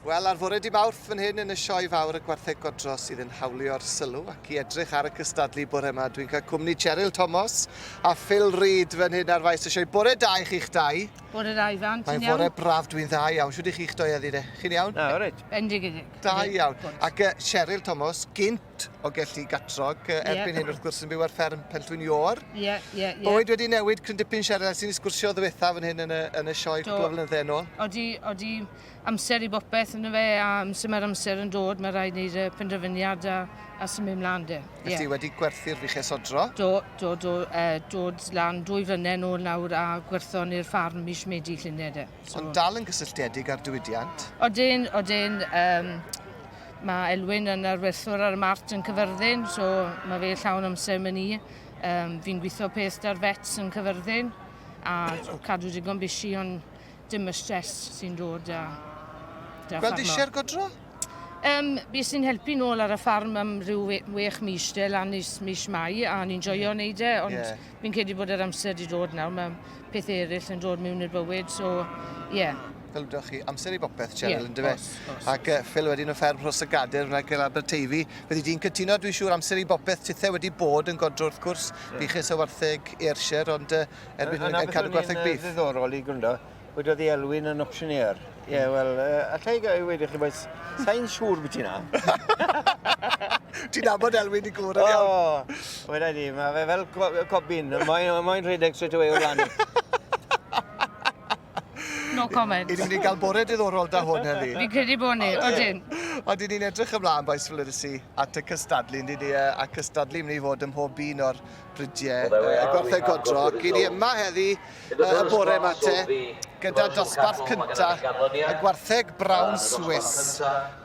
Wel, ar fore di Mawrth fan hyn yn y sioe fawr y gwartheg godro sydd yn hawlio'r sylw ac i edrych ar y cystadlu bore yma dwi'n cael cwmni Cheryl Thomas a Phil Reid fan hyn ar faes y sioe. Bore da i chi'ch dau. Bore da Ifan, ti'n iawn? Mae'n fore braf, dwi'n dda iawn. Shwt i chi'ch doi heddi de? Chi'n iawn? Na, reit. Bendigedig. Da iawn. Ac uh, Cheryl Thomas, gynt o Gelli Gatrog, erbyn hyn wrth gwrs yn byw ar fferm Penllwyn Ior. Ie, ie, ie. Bywyd wedi newid cryn dipyn Cheryl ers i ni sgwrsio ddiwetha fan hyn yn y, yn y sioe cwpl o flynydde yn ôl. Odi, odi, amser i bopeth ynddo fe, a amser mae'r amser yn dod, mae rhaid wneud y penderfyniad a, a symud mlaen de. Felly yeah. wedi gwerthu'r fuches odro? Do, do, do, eh, dod lan dwy flynedd nôl nawr a gwerthon i'r ffarm mis Medi llynedd de. So, Ond dal yn gysylltiedig â'r diwydiant? Odyn, odyn. Um, mae Elwyn yn arwerthwr ar y mart yn Cyfyrddin, so mae fe llawn amser mynd i. Um, fi'n gweithio peth da'r vets yn Cyfyrddin a cadw digon busy ond dim y stress sy'n dod a da Gweld eisiau'r godro? Um, bues i'n helpu nôl ar y ffarm am rhyw wech mis de, lan mis, mis Mai, a ni'n joio mm. wneud e, ond yeah. fi'n credu bod yr amser wedi dod nawr, mae pethau eraill yn dod mewn i'r bywyd, so ie. Yeah. Fel ydych chi, amser i bopeth, Cheryl, yeah, ynddo fe? Ac uh, Phil wedyn o fferm Rhos y Gader, wna gael Aberteifi. Fyddi di'n cytuno, dwi'n siŵr, amser i bopeth tithe wedi bod yn godro wrth gwrs, yeah. buches o wartheg Ayrshire, ond uh, erbyn hyn yn cadw gwartheg beef. Yna ddiddorol i gwrando, wedodd i Elwyn yn auctioneer. Ie, yeah, wel, uh, allai gael weud i chi, boys, sa'n siŵr beth na. Ti'n nabod Elwyn i gwr yn iawn? O, weda i di, mae fe fel cobin, mae'n mae rhedeg straight away o flaen i. No comment. I ni'n mynd i gael bore diddorol da hwn heddi. Fi'n credu bod ni, odyn. Ond i ni'n edrych ymlaen, boys, fel ydys i, at y cystadlu, ynddi ni, a cystadlu mynd i fod ym mhob un o'r bridiau y gwartheg godro. Ac i ni yma heddi y bore yma te, gyda dosbarth cynta y gwartheg Brown Swiss.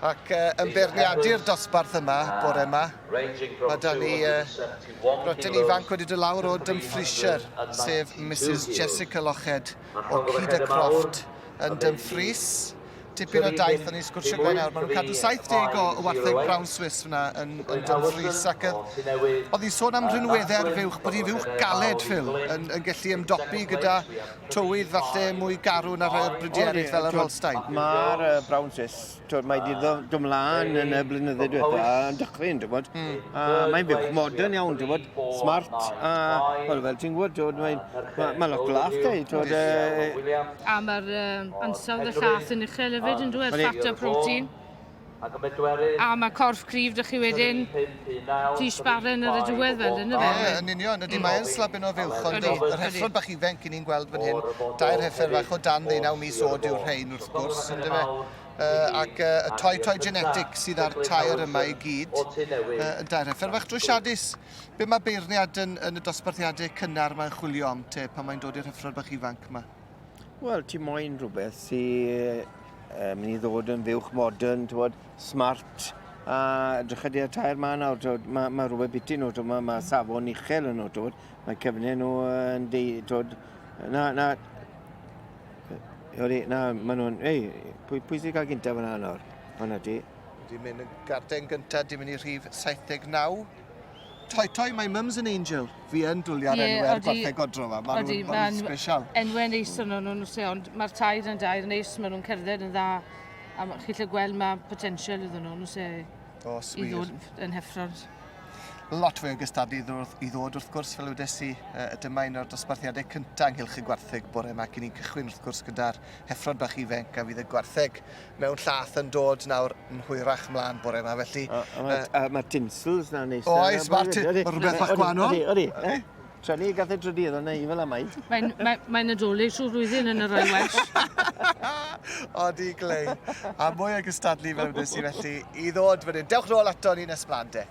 Ac yn beirniadu'r dosbarth yma bore yma, mae da ni uh, brotyn ifanc wedi dod lawr o Dumfriesshire, sef Mrs Jessica Loched o Cedar Croft yn Dumfries. Tipyn o daith, o'n i'n sgwrsio gyda nawr. Maen nhw'n cadw 70 o wartheg Brown Swiss fyna yn, yn Dumfries. Ac oedd hi'n sôn am rinweddau'r fuwch, bod hi'n fuwch galed, Phil, yn, yn gallu ymdopi gyda tywydd falle mwy garw na rhai o'r bridiau eraill fel yr Holstein. Mae'r Brown Swiss Twod, mae wedi dod ymlaen yn y blynyddoedd diwetha, yn dychryn, ti'n gwybod. Mm. A mae'n fuwch modern iawn, ti'n gwybod, smart, a wel, fel ti'n gwybod, twod, mae'n ma, ma lot o lath da i, twod. A mae'r uh, ansawdd y llath yn uchel hefyd, yn dweud, fat a protein. A mae corff cryf dych chi wedyn, ti sbaren ar y diwedd fel yna fe. Ie, yn union, ydy, mae'n slabyn o fuwch, ond yr heffrod bach ifanc i ni'n gweld fan hyn, dair heffer fach o dan ddeunaw mis oed yw'r rhain wrth gwrs, ynddo fe. Uh, ac uh, y toi toi genetic sydd ar tair yma i gyd, uh, yn dair heffer fach drwysiadus. Be mae beirniad yn, yn y dosbarthiadau cynnar mae'n chwilio am te pan mae'n dod i'r heffrod bach ifanc yma? Wel, ti moyn rhywbeth sy'n uh, mynd i ddod yn fuwch modern, ti'n smart, a drycha di ar tair ma nawr, twod, mae ma rhywbeth biti nhw, twod, mae ma safon uchel yn nhw, twod, mae cyfnau nhw yn deu, twod, na, na, Ydy, na, maen nhw'n... Ei, pwy, pwy sy'n cael gyntaf fyna nawr? Hwna ti. Wedi mynd yn garden gyntaf, di mynd i rhif 79. Toi toi, my mum's an angel. Fi yn dwlu ar yeah, enwau'r gwartheg godro yma. Maen nhw'n ma special. Enwau neis yn nhw'n ond mae'r tair yn dair neis, maen nhw'n cerdded yn dda. A chi'n lle gweld mae potensial iddyn nhw, nhw'n se, Oes, i ddod yn heffrod. Lot fwy o gystadlu i ddod, i ddod wrth gwrs, fel wedes i, uh, dyma un o'r dosbarthiadau cyntaf ynghylch y gwartheg bore yma, cyn i'n cychwyn wrth gwrs gyda'r heffrod bach ifanc a fydd y gwartheg mewn llath yn dod nawr yn hwyrach mlaen bore yma, felly... A, a, uh, a mae tinsels na'n neis. Oes, mae'r rhywbeth bach gwahanol. Odi, odi. odi. Treni gath ei drydydd ond ei fel amai. Mae'n mae, mae Nadolig trwy'r flwyddyn yn y Royal Welsh. Odi, Glei. A mwy o gystadlu fel wnes i felly i ddod fan hyn. Dewch nôl ato ni nes mlaen de.